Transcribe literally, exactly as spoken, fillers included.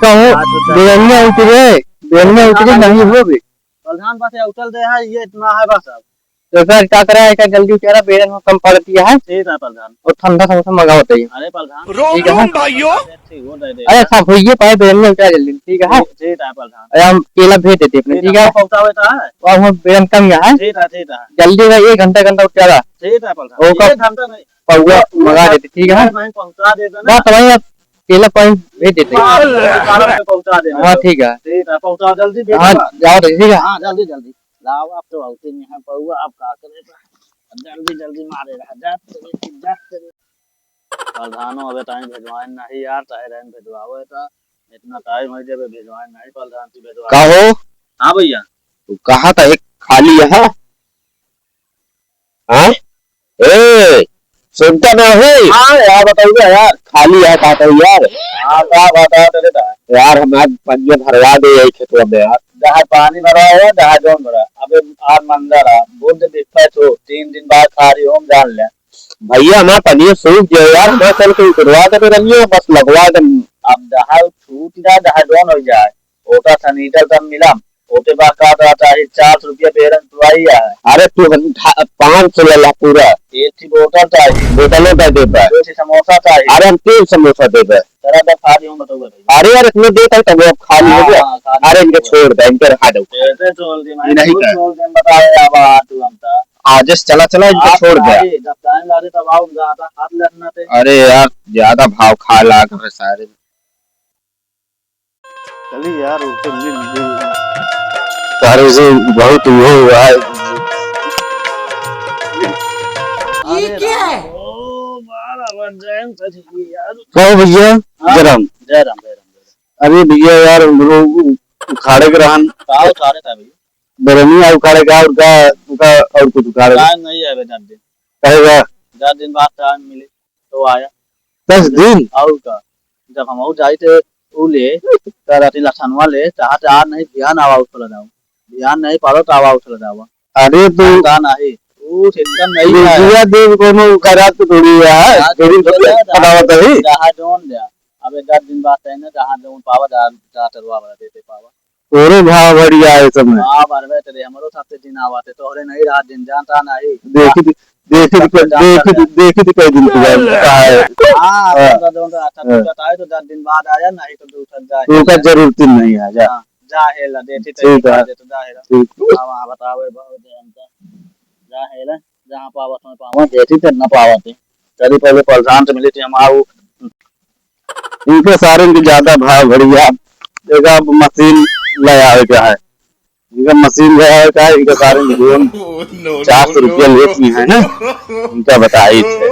कहो, बेरनिया उतरे, बेरनिया उतरे नहीं हो बे। प्रधान बस ये उतल दे है, ये इतना है बस अब। तो सर, का करा है, का जल्दी उतारा, बेरन में कम पड़ती है। ठीक है प्रधान। और ठंडा समोसा मंगावत है। अरे प्रधान। ठीक है। भाइयों। ठीक हो जाए दे। अरे सब होइए पाए, बेरनिया उतारा जल्दी, ठीक है। ठीक, ठीक है प्रधान। अरे हम केला भेज देते अपने, ठीक है। पहुँचावे का है। और हम बेरन कम यहाँ है। ठीक है, ठीक है। जल्दी भाई, एक घंटा, घंटा उतारा। ठीक है प्रधान। ओका एक घंटा नहीं। पौवा मंगा देते, ठीक है? नहीं, पहुंचा देते ना। बस वही अब केला पानी भेज देते। हाँ, दुकान पे पहुंचा देना। हाँ, ठीक है। ठीक है, पहुंचा जल्दी भेजो। हाँ, जाओ तो, ठीक है? हाँ, जल्दी, जल्दी। लाओ, आप तो आउते नहीं हैं, पौवा, आप का करे? जल्दी, जल्दी मारे रहा, जा तेरे, जा तेरे। प्रधानो अबे टाइम भेजवाए नहीं यार, चाहे रहन भेजवावे था। इतना टाइम हो जावे, भेजवाए नहीं, प्रधान जी भेजवाए। का हो? हाँ भैया। तू कहा था एक खाली यहाँ? हाँ? ए, सुनता नहीं? हाँ यार, बताइए यार। खाली है, कहता हूँ यार। हाँ, का बता तेरे दा? यार, हम आज पनिया भरवा दे यही खेतवा में यार। जहाँ पानी भरा है, जहाँ जौन भरा। अबे आज मंगल है, बुध बिस्पत हो, तीन दिन बाद खाली होम जान ले। भैया, हमार पनिया सूख गया यार, हमार कल के उतरवा दे रनिया, बस लगवा दे। अब जहाँ छूट जाए, जहाँ जौन हो जाए, ओटा सनीचर तक मिलम। ओके बा, का का चाही? चार सौ रुपया बेरन तुआई है। अरे तू हम ढा-, पाँच सौ ले ला पूरा। एक ठी बोतल चाही। बोतलो दे देबे। दो ठी समोसा चाही। अरे हम तीन समोसा देबे। तेरा तो खाली हूँ, बताऊंगा भाई। अरे यार, इतने देर तक तब अब खाली हो हाँ, गया। हाँ, खाली अरे हो इनके गया। छोड़ दे, इनके रहा दो। कैसे छोड़ दे, मैं ये नहीं खुद कर। छोड़ दे, बता रहे अब आ तू हमका। आज से चला, चला, इनके आप छोड़ दे। आए, जब टाइम लागे तब आओ, हम जाता, हाथ लखना थे। अरे यार, ज्यादा भाव खा लाग रहे सारे। चली यार, उनसे मिल ली। सारे से बहुत वो हुआ है। ये अरे क्या राम है? ओ, बारह बज जाए, सच में यार। कहो भैया, हाँ? जय राम। जय राम, जय राम, जय राम। अरे भैया यार, हम लोग उखाड़े के रहन। का उखाड़े था भैया? बरनिया उखाड़े का, और का, उनका और कुछ उखाड़े? टाइम नहीं है भैया, दस दिन। कहेगा? दस दिन बाद टाइम मिले। तो आया। दस दिन? और का? जब हम और जाई थे, ऊ ले, त राती लठनवा ले, चाहत आज नहीं, बिहान आवा उठल जाओ। बिहान नहीं पारो त आवा उठल जावा। अरे तो का नहीं, ऊ एकदम नहीं है। बिटिया देव कोनो का रात को थोड़ी है, रात थोड़ी को थोड़ी थोड़ी है, पटावत है। जहाँ जौन जा। अबे दस दिन बाद तैने जहाँ जौन पावा, जा, जा टरवा वाला देते पावा। तोरे भाव बढ़िया है समय। भाव बढ़बे तेरे, हमरो साथे दिन आवा थे, तोहरे नहीं रहा दिन, जानता नहीं। देखी थी, देखी थी, जानता देखी थी, नहीं। देखी थी कई दिन की बात है। हाँ, हाँ। तोहरा जौन रहा था, तू हाँ। बताए तो दस दिन बाद आया, नहीं तो दूसरा जाए। तू का जरूरत ही नहीं है, जा। हाँ, जा हेला, देखी तो ठीक है। दे तो जा हेला। ठीक। हाँ, वहाँ बतावे बहुत है हमका। जा हेला, जहाँ पावत में पावा, देखी थे न पावत है। चली पहले प्रधान से मिली थी हम, आऊ इनके सारे के ज्यादा भाव बढ़िया। देखा, अब मशीन ले आवे का है, इनका मशीन ले आवे का है, इनके सारे के लोन चार सौ रुपया लेत में है ना, इनका बताई थे।